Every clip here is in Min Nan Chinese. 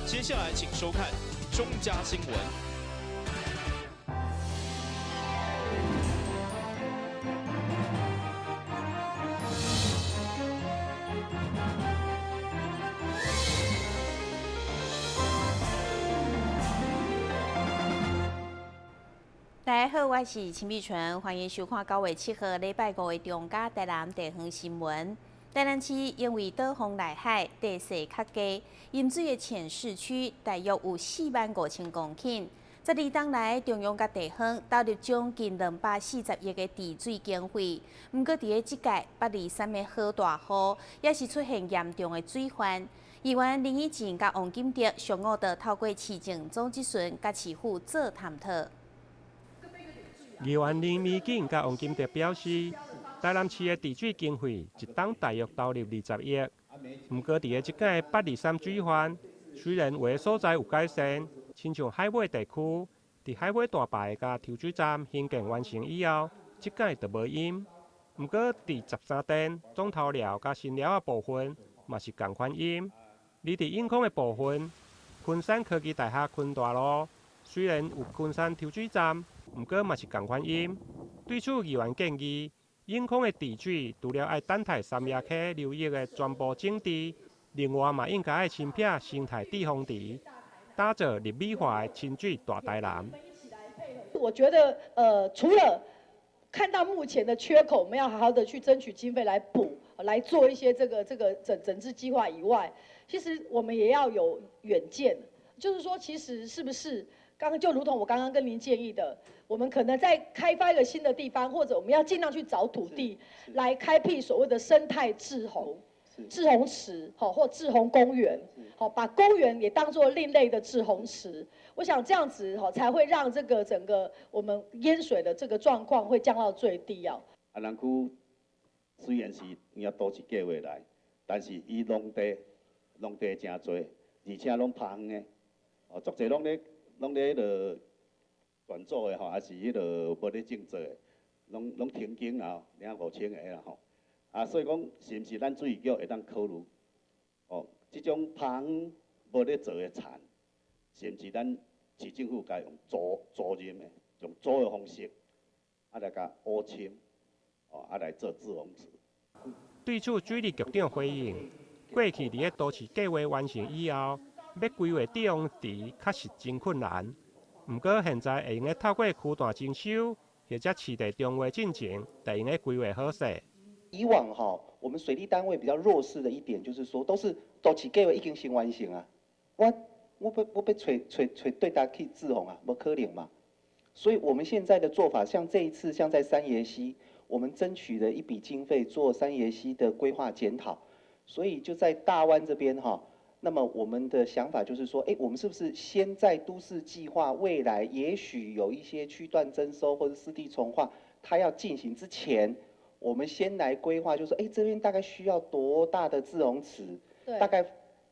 接下來請收看中嘉新聞。大家好，我是陳美純，歡迎收看9月7號禮拜五的中嘉台南地方新聞。台南市因為倒風內海，地勢較低，淹水的淺市區大約有4萬5千公頃。12冬來，中央佮地方投入將近240億的治水經費，毋過佇咧這屆823的豪大雨，也是出現嚴重的水患。議員林以靜佮王金德上午就透過市政總質詢佮市府做探討。議員林美景佮王金德表示，台南市的治水經費一冬大約投入20億，毋過佇咧這屆823水患，雖然有的所在有改善，親像海尾地區，佇海尾大壩佮抽水站興建完成以後，這屆就無淹。毋過佇13店、總頭寮佮新寮仔部分嘛是仝款淹。而佇永康的部分，昆山科技大學昆大路雖然有昆山抽水站，毋過嘛是仝款淹。對此，議員建議，永康的治水除了愛等待三亞溪流域的全部整治，另外嘛應該愛新闢生態滯洪池，打造立美化的親水大台南。我覺得，除了看到目前的缺口，我們要好好的去爭取經費來補，來做一些這個整治計劃以外，其實我們也要有遠見，就是說，其實是不是剛剛就如同我剛剛跟您建議的，我們可能在開發一個新的地方，或者我們要盡量去找土地來開闢所謂的生態滯洪、滯洪池，好或滯洪公園，好把公園也當作另類的滯洪池。我想這樣子吼，才會讓這個整個我們淹水的這個狀況會降到最低啊。啊，南區雖然是用都市計劃來，但是伊農地誠濟，而且攏拋荒的，哦，足濟攏咧彼落轉做的吼，還是彼落無咧種作的，攏停耕啊，2、5千个啦吼。啊，所以講，是毋是咱水利局會當考慮，哦，這種拋荒無咧做的田，是毋是咱市政府該用租賃的，用租的方式，啊來共烏清，哦，啊來做滯洪池。對此，水利局長回應：過去佇咧都市計劃完成以後，欲規劃滯洪池確實真困難。毋過現在會用得透過區段徵收，或者市地重劃進程，就會用得規劃好勢。以往哈，我們水利單位比較弱勢的一點，就是說都是都市計劃已經先完成啊，我欲揣對佗去滯洪啊，無可能嘛。所以我們現在的做法，像這一次，像在三爺溪，我們爭取了一筆經費做三爺溪的規劃檢討，所以就在大灣這邊哈。那麼我們的想法就是說，欸，我們是不是先在都市計劃未來，也許有一些區段徵收或者濕地重劃，它要進行之前，我們先來規劃，就是說，欸，這邊大概需要多大的滯洪池，大概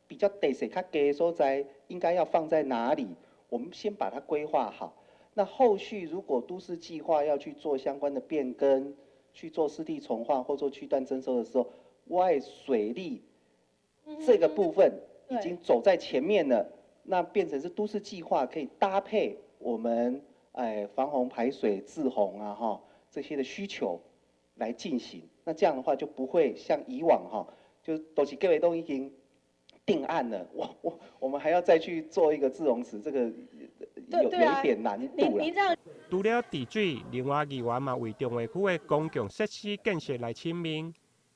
比較地勢較低的所在，應該要放在哪裡？我們先把它規劃好。那後續如果都市計劃要去做相關的變更，去做濕地重劃或做區段徵收的時候，外水利這個部分已經走在前面了，那變成是都市計劃可以搭配我們防洪排水滯洪啊哈這些的需求來進行。那這樣的話就不會像以往哈，就都市計劃都已經定案了，我們還要再去做一個滯洪池，這個有一點難度了。除了治水，另外議員嘛為重劃區的公共設施建設來請命，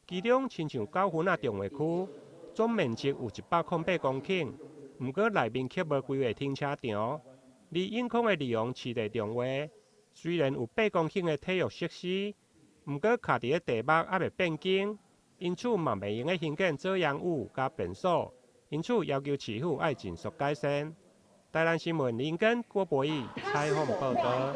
其中親像九份仔重劃區，總面積有108公頃，毋過內面卻無規劃停車場。而永康的利用市地重劃，雖然有8公頃的體育設施，毋過徛佇咧地目猶未變更，因此嘛袂用得興建遮陽屋佮便所，因此要求市府愛盡速改善。台南新聞林根郭博義採訪報導。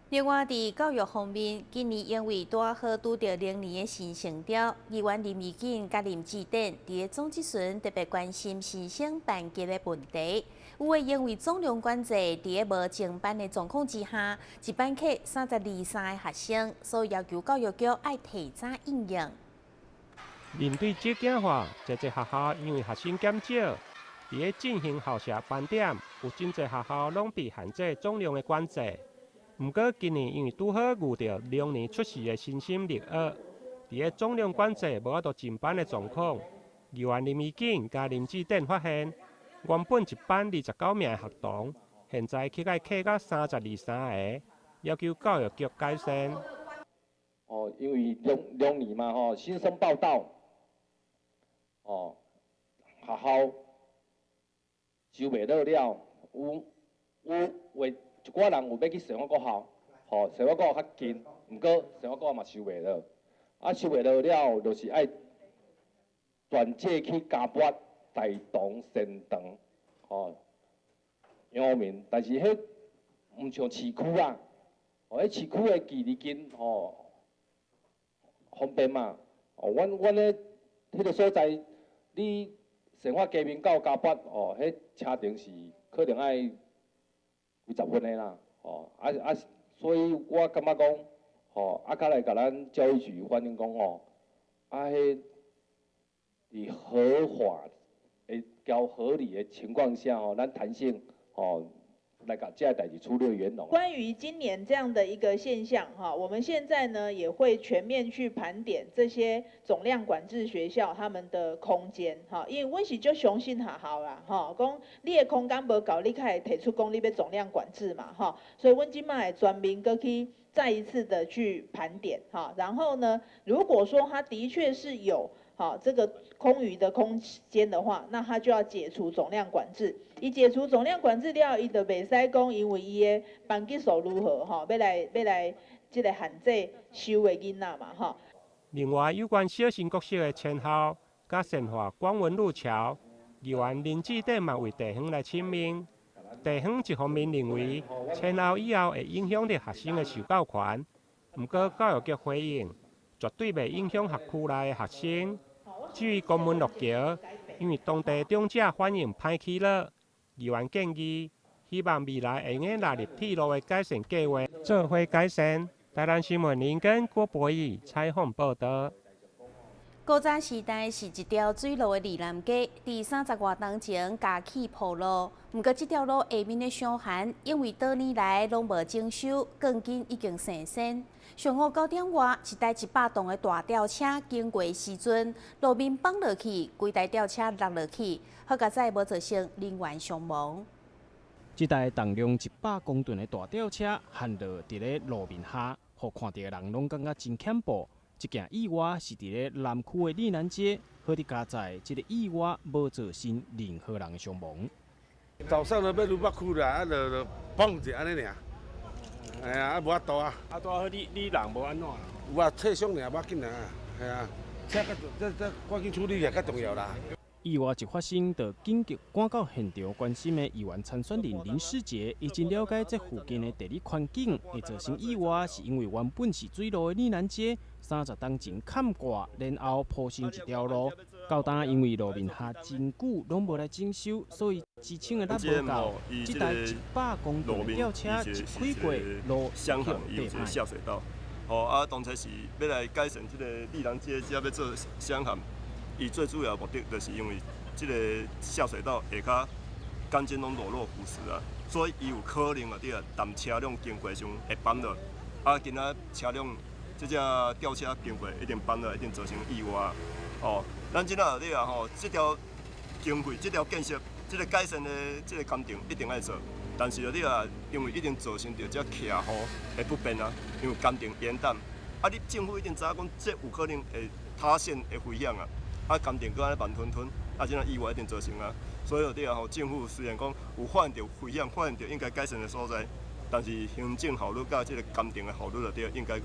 另外，佇教育方面，今年因為拄好拄著龍年的新生調，議員林怡景佮林志典佇咧總質詢特別關心新生班級的問題。有的因為總量管制，佇咧無增班的狀況之下，一班客32、3个學生，所以要求教育局愛提早應用。面對這變化，濟濟學校因為學生減少，佇咧進行校舍盤點，有真濟學校攏被限制總量的管制。毋過今年因為拄好遇著2年出世的新生入學，佇咧總量管制無法度進班的狀況。議員林宜景佮林志典發現，原本一班29名的學童，現在去愛客到32、3個，要求教育局改善。哦，因為兩年嘛吼，新生報到，哦，學校收袂落了，有話一寡人有欲去聖福國校，吼，聖福國校較近，毋過聖福國校嘛收袂落，啊收袂落了，就是愛轉借去嘉八、大同、善堂，吼，陽明，但是彼毋像市區啊，哦，彼市區的距離近，吼，方便嘛。哦，阮咧彼个所在，你善化街面到嘉八，哦，彼車程是可能愛幾十分的啦，哦，啊，所以我感覺講，吼，啊，較來共咱教育局反映講，吼，啊，彼佇合法的、較合理的情況下，吼，咱彈性，吼，來共這个代誌處理圓融。關於今年這樣的一個現象，哈，我們現在呢也會全面去盤點這些總量管制學校他們的空間，哈，因為阮是足相信學校啦，吼，講你的空間無夠，你才會提出講你欲總量管制嘛，哈，所以阮這擺會全面閣去再一次的去盤點，哈，然後呢，如果說他的確是有好這個空餘的空間的話，那他就要解除總量管制。伊解除總量管制了，伊就袂使講，因為伊的班級數如何，吼，欲來這個限制收的囡仔嘛，吼。另外，有關小新國小的遷校，佮善化廣文路橋，議員林志典嘛為地方來請命。地方一方面認為遷校以後會影響著學生的受教權，毋過教育局回應，絕對袂影響學區內的學生。至於公文路橋，因為當地長者反應歹去了，議員建議希望未來會用得納入鐵路的改善計劃，做伙改善。台南新聞林根郭博義採訪報導。古早時代是一條水路的里南街，佇30外冬前加起鋪路。毋過這條路下面的傷寒，因為多年來攏無整修，鋼筋已經生鉎。上午9點外，一台100噸的大吊車經過時陣，路面崩落去，規台吊車落落去，好佳哉無造成人員傷亡。這台重量100公噸的大吊車陷落佇咧路面下，予看著的人攏感覺真恐怖。這件意外是佇咧南區的里南街，好佳哉，這个意外無造成任何人的傷亡。早上就欲入北區啦，啊，就碰一下按呢爾，哎呀，啊無法度啊。啊，拄好你人無按怎？有啊，切傷爾無要緊啊，係啊，這較這趕緊處理也較重要啦。意外一發生，就緊急趕到現場關心的議員參選人林師傑，伊真了解這附近的地理環境，會造成意外，是因為原本是水路的里南街，30冬前崁蓋，然後鋪成一條路。到今因為路面下真久攏無來整修，所以支撐的力無夠。這台100公噸的吊車一開過，路相行有一個下水道。吼啊，當初是欲來改善這個里南街，才欲做雙涵。伊最主要目的就是因為這個下水道下跤鋼筋攏裸露腐蝕啊，所以伊有可能啊，佇啊，當車輛經過時陣會崩落。啊，今仔車輛這隻吊車經過一定崩落，一定造成意外。哦，咱這仔你啊吼，這條經費、這條建設、這個改善的這個工程一定愛做，但是你啊，因為已經造成著這徛戶的不便啊，因為工程延宕，啊，你政府已經知影講這有可能會塌陷的危險啊。啊，工程閣按呢慢吞吞，啊，這樣意外一定造成啊。所以你啊吼，政府雖然講有發現著危險，發現著應該改善的所在，但是行政效率佮這個工程的效率就對，應該閣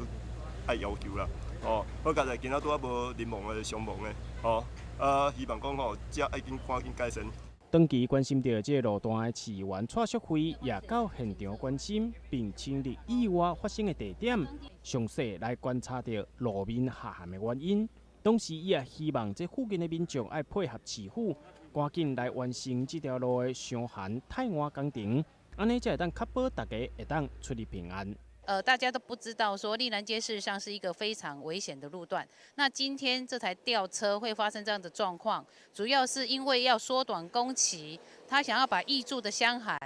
愛要求啦。哦，好佳哉今仔拄仔無人亡的傷亡的，哦，啊，希望講吼，這愛緊趕緊改善。長期關心著這個路段的市議員蔡淑慧也到現場關心，並親歷意外發生的地點，詳細來觀察著路面下陷的原因。同時，伊也希望這附近的民眾愛配合市府，趕緊來完成這條路的傷寒汰換工程，按呢才會當確保大家會當出入平安。大家都不知道說立南街事實上是一個非常危險的路段。那今天這台吊車會發生這樣的狀況，主要是因為要縮短工期，他想要把挹注的箱涵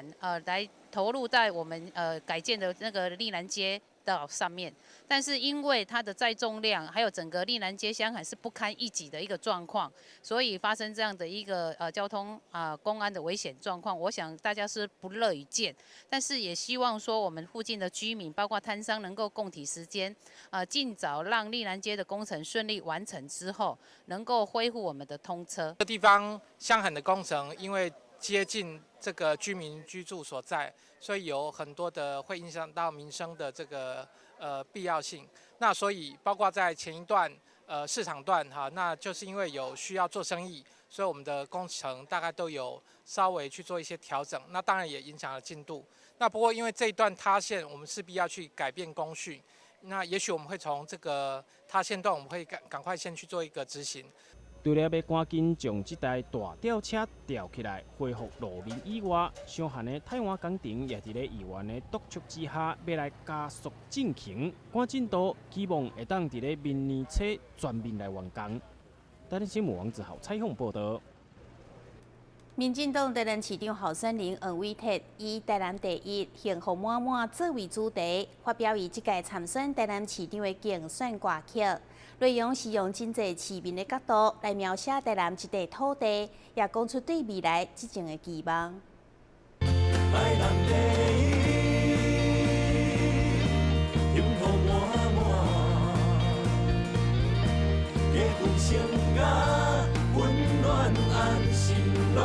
來投入在我們改建的那個立南街道上面，但是因為它的載重量，還有整個立南街箱涵是不堪一擊的一個狀況，所以發生這樣的一個交通啊公安的危險狀況，我想大家是不樂於見，但是也希望說我們附近的居民，包括攤商能夠共體時艱，盡早讓立南街的工程順利完成之後，能夠恢復我們的通車。這地方箱涵的工程，因為接近這個居民居住所在，所以有很多的會影響到民生的這個必要性。那所以包括在前一段市場段哈，那就是因為有需要做生意，所以我們的工程大概都有稍微去做一些調整。那當然也影響了進度。那不過因為這一段塌陷，我們勢必要去改變工序。那也許我們會從這個塌陷段，我們會趕快先去做一個執行。除了欲趕緊將這台大吊車吊起來恢復路面以外，箱涵的汰換工程也佇咧議員的督促之下，欲來加速進行，趕進度，希望會當佇咧明年初全面來完工。台南新聞王子豪採訪報導。民進黨台南市長候選人黃偉哲以台南第一、幸福滿滿作為主題，發表伊這屆參選台南市長的競選歌曲，內容是用真濟市民的角度來描寫台南這塊土地，也講出對未來執政的期望。台南第一，幸福滿滿，加分生涯，溫暖安心攏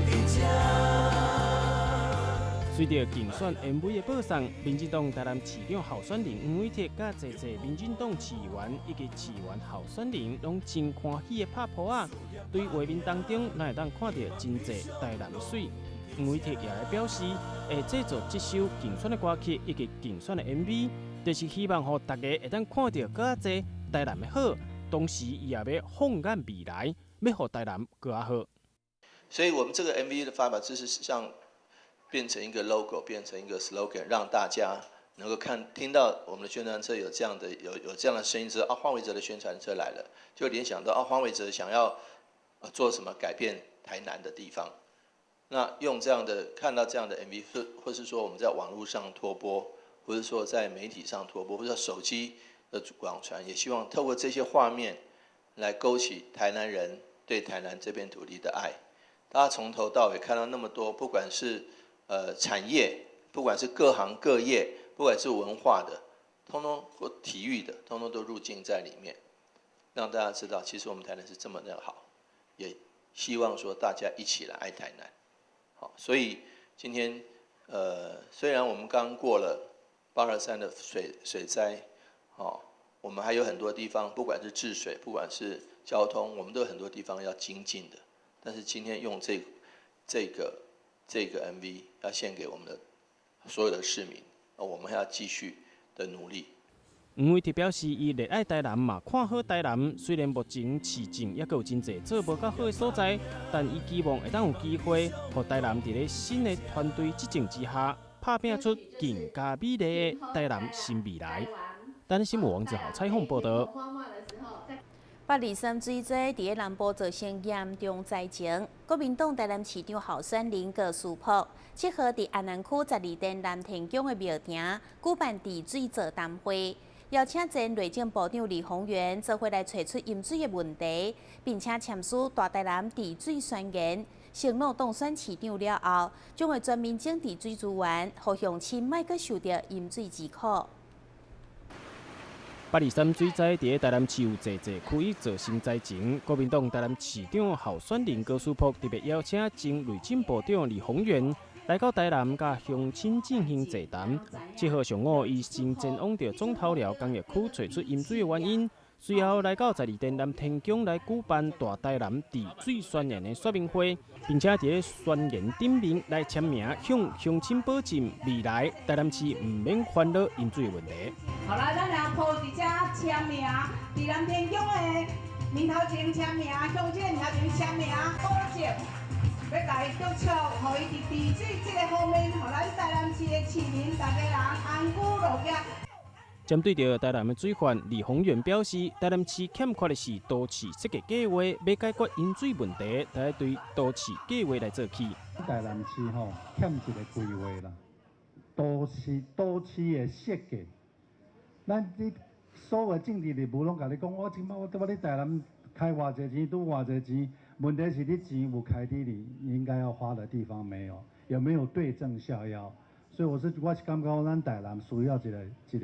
佇這。隨著競選 MV 的播送，民進黨台南市長候選人黃偉哲佮濟濟民進黨市議員以及市議員候選人，攏真歡喜的拍噗仔。對畫面當中，咱會當看著真濟台南的媠。黃偉哲也來表示，會製作這首競選的歌曲以及競選的 MV，就是希望予大家會當看著閣較濟台南的好，同時伊也欲放眼未來，欲予台南閣較好。所以我們這個 MV 的方法，就是像變成一個 logo，變成一個 slogan，讓大家能夠看聽到我們的宣傳車有這樣的有這樣的聲音之後，啊，黃偉哲的宣傳車來了，就聯想到啊，黃偉哲想要做什麼改變台南的地方。那用這樣的看到這樣的 MV，或是說我們在網絡上拓播，或者說在媒體上拓播，或者手機的廣傳，也希望透過這些畫面來勾起台南人對台南這片土地的愛。大家從頭到尾看到那麼多，不管是產業，不管是各行各業，不管是文化的，通通或體育的，通通都入鏡在裡面，讓大家知道，其實我們台南是這麼的好，也希望說大家一起來愛台南。好，所以今天雖然我們剛過了823的水災，哦，我們還有很多地方，不管是治水，不管是交通，我們都有很多地方要精進的。但是今天用這個 MV 要獻給我們的所有的市民，我們還要繼續的努力。黃偉哲表示，伊熱愛台南嘛，看好台南。雖然目前市政猶閣有真濟做無夠好的所在，但伊期望會當有機會，予台南佇咧新的團隊執政之下，拍拚出更加美麗的台南新未來。台南新聞王子豪採訪報導。823水災佇咧南部造成嚴重災情，國民黨台南市長候選人高士朴7號佇安南區12殿南天宮的廟埕舉辦治水座談會，邀請前內政部長李鴻源做伙來揣出飲水的問題，並且簽署大台南治水宣言，承諾當選市長了後，將會全面整治水資源，予鄉親莫閣受著飲水之苦。823水災佇咧台南市有濟濟區域造成災情，國民黨台南市長候選人高士朴特別邀請前內政部長李鴻源來到台南，佮鄉親進行座談。7號上午，伊先前往著總頭寮工業區揣出飲水的原因，隨後來到12殿南天宮來舉辦大台南治水宣言的說明會，並且佇咧宣言頂面來簽名，向鄉親保證未來台南市毋免煩惱飲水的問題。好啦，咱來鋪佇遮簽名，佇南天宮的面頭前簽名，鄉親面頭前簽名，保證欲共来督促，予伊伫治水这个方面，予咱台南市的市民大家人安居乐业。针对著台南的水患，李鸿源表示，台南市欠缺的是都市设计计划，欲解决饮水问题，得对都市计划来做起。台南市吼欠一个规划啦，都市的设计，咱你所有政治人物拢共你讲，我这摆我伫咧台南开偌济钱，拄偌济钱，问题是你钱有开伫你应该要花的地方没有？有没有对症下药？所以我是感觉咱台南需要一个设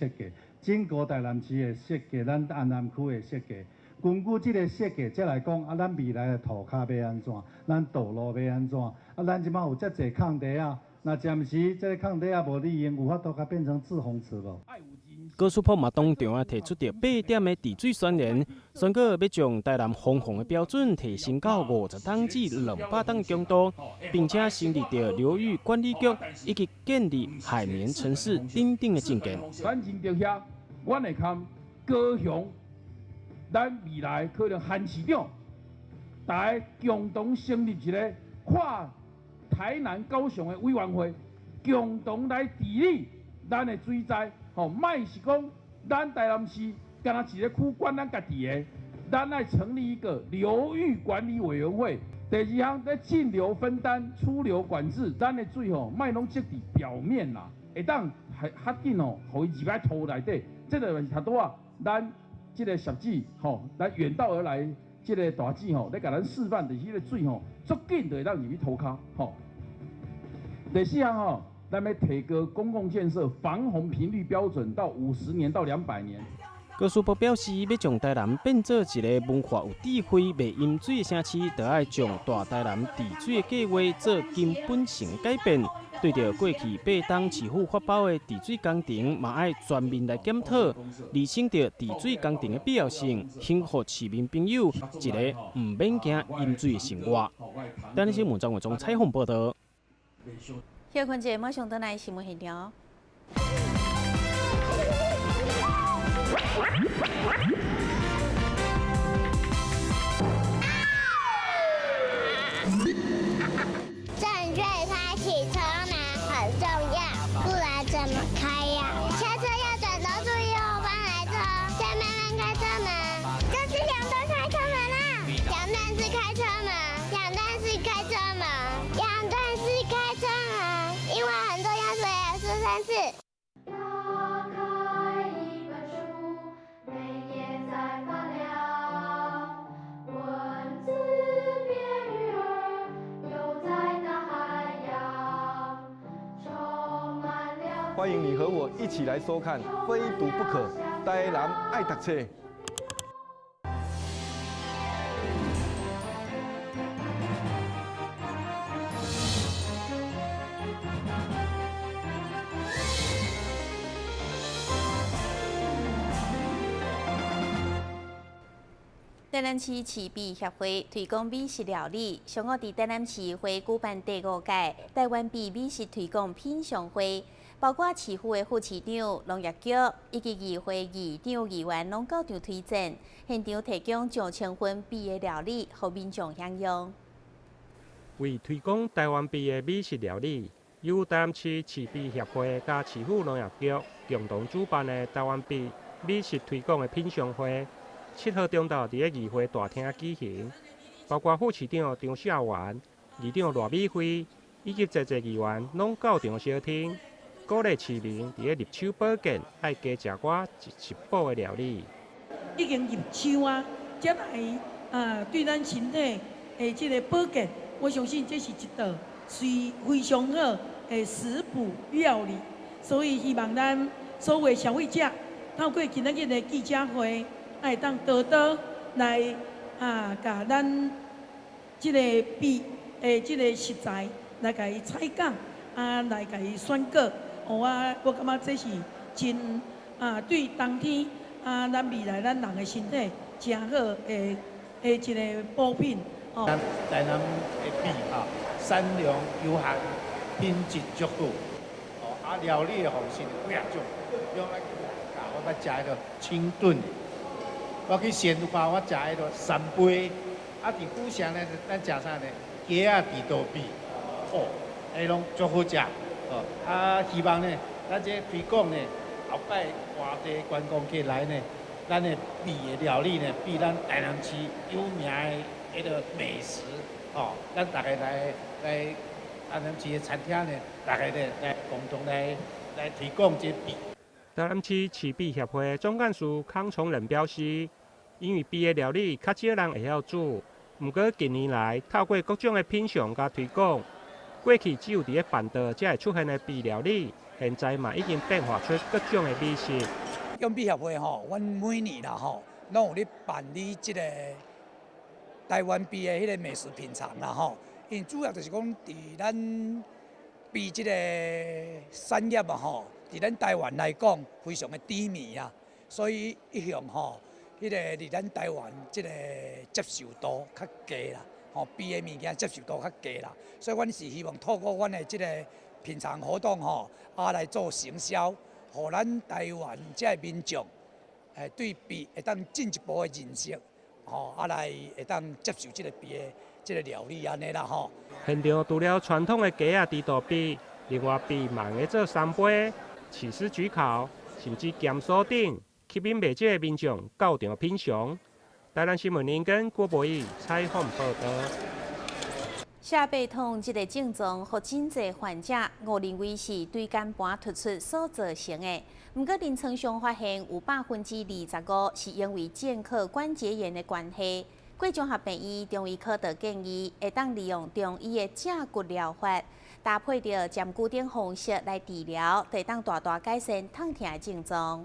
计，整个台南市的设计，咱安南区的设计，根据这个设计再来讲，啊，咱未来的涂跤欲按怎，咱道路欲按怎，啊，咱这摆有遮济空地啊，若暂时这个空地啊无利用，有法度共变成滞洪池无？高书波嘛当场啊提出著8点的治水宣言，宣告欲将台南防洪的标准提升到50吨至200吨强度，并且成立著流域管理局，以及建立海绵城市等等的政见。咱真著遐，阮会堪高雄，咱未来可能韩市长，大家共同成立一个跨台南、高雄的委员会，共同来治理咱的水灾。吼，莫是讲咱台南市干焦一个区管咱家己的，咱爱成立一个流域管理委员会。第二项，咧径流分担、出流管制，咱的水吼，莫拢积伫表面啦，会当还较紧吼，予伊入来土内底。这个是头拄仔，咱这个协志吼，咱远道而来这个大姊吼，咧共咱示范，就是彼个水吼，足紧就会当入去土跤吼。第四项吼。咱欲提高公共建设防洪频率标准到50年到200年。高书波表示，欲将台南变做一个文化有智慧、袂淹水的城市，就爱将大台南治水的计划做根本性改变。对著过去8冬市府发包的治水工程，嘛爱全面来检讨，厘清著治水工程的必要性，幸福市民朋友一个毋免惊淹水的生活。台南新闻张伟忠采访报道。休困者，马上转来新闻现场。正确开启车门很重要，不然怎么开呀？下车要转头注意后方来车，再慢慢开车门。这是两段开车门啦，两段式开车门，两段式开车门，两段式开车门，因为很重要，所以要说3次。打开一本书，每页在发亮，文字变鱼儿，游在大海洋，充满了。欢迎你和我一起来收看《非读不可》，台南爱读册。台南市市美协会推广美食料理，上午伫台南市会举办第5届台湾味美食推广品尝会，包括市府的副市长、农业局以及议会议长、议员拢到场推荐，现场提供上千份味的料理，予民众享用。为推广台湾味的美食料理，由台南市市美协会佮市府农业局共同主办的台湾味美食推广的品尝会。7号中昼伫咧议会大厅举行，包括副市长张孝元、议长赖美惠以及在座议员拢到场收听，鼓励市民伫咧入手保健，爱加食寡食补的料理。已经入秋啊，才来啊，对咱身体的这个保健，我相信这是一道非常好的食补料理，所以希望咱所有消费者透过今仔日的记者会。会当多多来啊，共咱这个味的这个食材来共伊采购，啊，来共伊选购。我感觉这是真啊，对冬天啊，咱未来咱人的身体真好的一个补品。哦。咱台南的米哈，产量优质，品质足好。哦，啊，料理的方式有几啊种，用来我捌食彼个清炖的。我去仙花，我食彼个三杯啊，佇府城呢，咱食啥呢？雞仔豬肚米，哦，彼攏足好食，哦，啊，希望呢，咱這推廣呢，後擺外地觀光客來呢，咱的米的料理呢，比咱台南市有名的彼个美食，哦，咱逐个來台南市的餐廳呢，逐个呢來共同來推廣這米。台南市飼米協會總幹事康崇仁表示，因為米的料理較少人會曉煮。毋過近年來，透過各種的品嘗佮推廣，過去只有佇咧辦桌才會出現的米料理，現在嘛已經變化出各種的美食。養米協會吼，阮每年啦吼，攏有咧辦理這個台灣米的彼個美食品嘗啦吼。因主要就是講，佇咱米這個產業啊吼，佇咱台灣來講，非常的低迷啊，所以一向吼。彼個佇咱台灣，這個接受度較低啦，吼，米的物件接受度較低啦，所以阮是希望透過阮的這個品嘗活動吼，啊來做行銷，予咱台灣這个民眾，對米會當進一步的認識，吼，啊來會當接受這個米的這個料理按呢啦吼。現場除了傳統的雞仔豬肚米，另外米嘛會做三杯、起司焗烤，甚至鹹酥等。吸引袂少的民眾到場品嘗。台南新聞林根郭博义采訪報道。下背痛這個症狀，予真濟患者誤認為是椎間盤突出所造成的。毋過臨床上發現有25%是因為腱殼關節炎的關係。貴綜合病院中醫科就建議，會當利用中醫的正骨療法，搭配著針灸等方式來治療，就會當大大改善痛疼的症狀。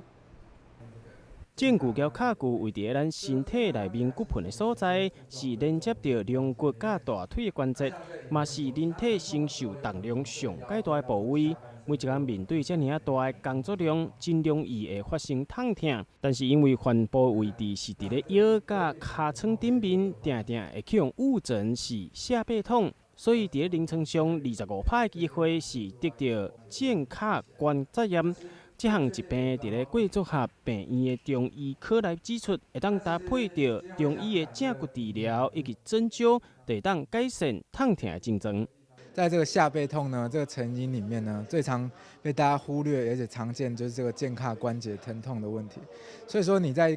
正骨佮髂骨位佇咱身體內面骨盆的所在，是連接著龍骨佮大腿的關節，嘛是人體承受重量上蓋大的部位。每一工面對遮爾仔大的工作量，真容易會發生痛疼。但是因為患部位置是佇咧腰佮尻川頂面，定定會去予誤診是下背痛，所以佇咧臨床上25%的機會是得著腱髂關節炎。這項疾病佇咧貴綜合病院的中醫科來指出，會當搭配著中醫的正骨治療以及針灸，就會當改善痛疼的症狀。在這個下背痛呢，這個成因裡面呢，最常被大家忽略而且常見就是這個腱髂關節疼痛的問題。所以說，你在一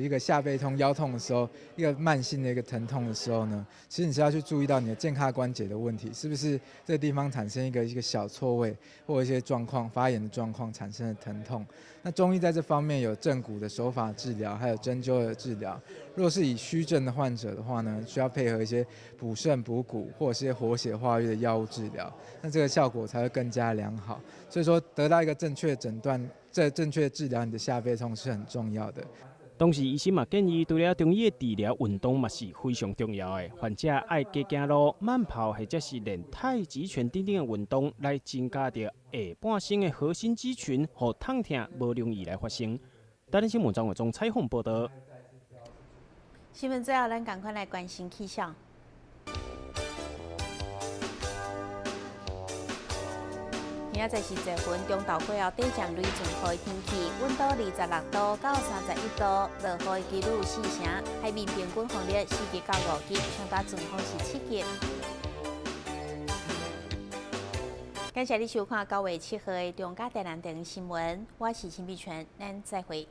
個下背痛、腰痛的時候，一個慢性的一個疼痛的時候呢，其實你是要去注意到你的腱髂關節的問題，是不是這個地方產生一個小錯位或一些狀況、發炎的狀況產生的疼痛。那中醫在這方面有正骨的手法治療，還有針灸的治療。若是以虛症的患者的話呢，需要配合一些補腎補骨或者是一些活血化瘀的藥物治療，那這個效果才會更加良好。所以說，得到一個正確診斷、正確治療你的下背痛是很重要的。同時，醫生嘛建議，除了中醫的治療，運動嘛是非常重要的。患者愛加行路、慢跑，或者是練太極拳等等的運動，來增加著下半身的核心肌群，予痛疼無容易來發生。台南新聞張偉忠採訪報道。新聞最後，咱趕快來關心氣象。今仔日是坐雲，中晝過後短暫雷阵雨的天气，温度26度到31度，落雨的几率4成，海面平均风力4级到5级，上大阵风是7级。感谢你收看9月7号的中嘉台南电视新闻，我是陈碧泉，咱再会。